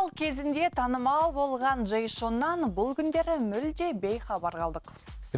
Ал кезінде танымал болған Джей Шоннан бұл күндері мүлде бейхабар қалдық.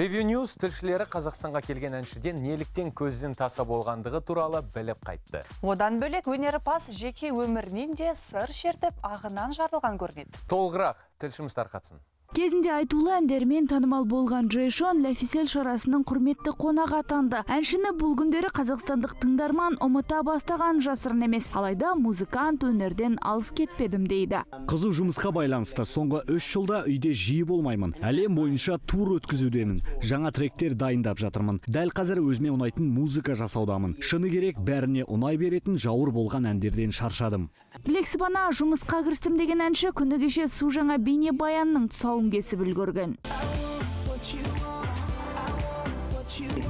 Review News тілшілері Қазақстанға келген әншіден неліктен көзден таса болғандығы туралы біліп қайтты. Одан бөлек, өнерпаз жеке өмірінен де сыр шертіп, ағынан жарылған көрінеді. Толығырақ тілшіміз тарқатсын. Кезінде айтулы әндерімен танымал болған Джей Шон Ля Фисель шарасының құрметті қонағы атанды. Әншіні бұл күндері қазақстандық тыңдарман ұмыта бастаған жасырын емес. Алайда музыкант өнерден алыс кетпедім дейді. Қызу жұмысқа байланысты соңғы 3 жылда үйде жиі болмаймын. Әлем бойынша тур өткізудемін. Жаңа тректер дайындап жатырмын. Дәл қазір өзіме ұнайтын музыка жасаудамын. Шыны керек, бәріне ұнай беретін жауыр болған әндерден шаршадым. Білек сыбана жұмысқа кірістім деген әнші күні кеше су жаңа бейнебаянның тұсауын кесіп үлгерген.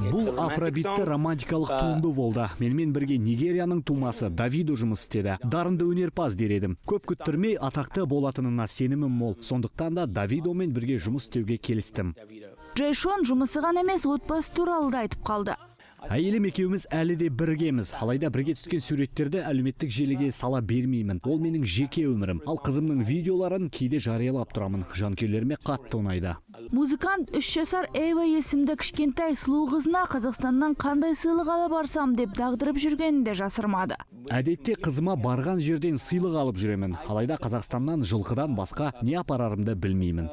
Бұл афробитті романтикалық туынды болды. Менімен бірге Нигерияның тумасы Давидо жұмыс істеді. Дарынды өнерпаз дер едім. Көп күттірмей атақты болатынына сенімім мол. Сондықтан да Давидомен бірге жұмыс істеуге келістім. Джей Шон жұмысы ғана емес, отбасы туралы да айтып қалды. Әйелім екеуміз әлі де біргеміз. Алайда бірге түскен суреттерді әлеуметтік желіге сала бермеймін. Ол менің жеке өмірім. Ал қызымның видеоларын кейде жариялап тұрамын. Жанкүйерлеріме қатты ұнайды. Музыкант 3 жасар Эйва есімді кішкентай сұлу қызына Қазақстаннан қандай сыйлық ала барсам деп дағдырып жүргенін де жасырмады. Әдетте қызыма барған жерден сыйлық алып жүремін. Алайда Қазақстаннан жылқыдан басқа не апарарымды білмеймін.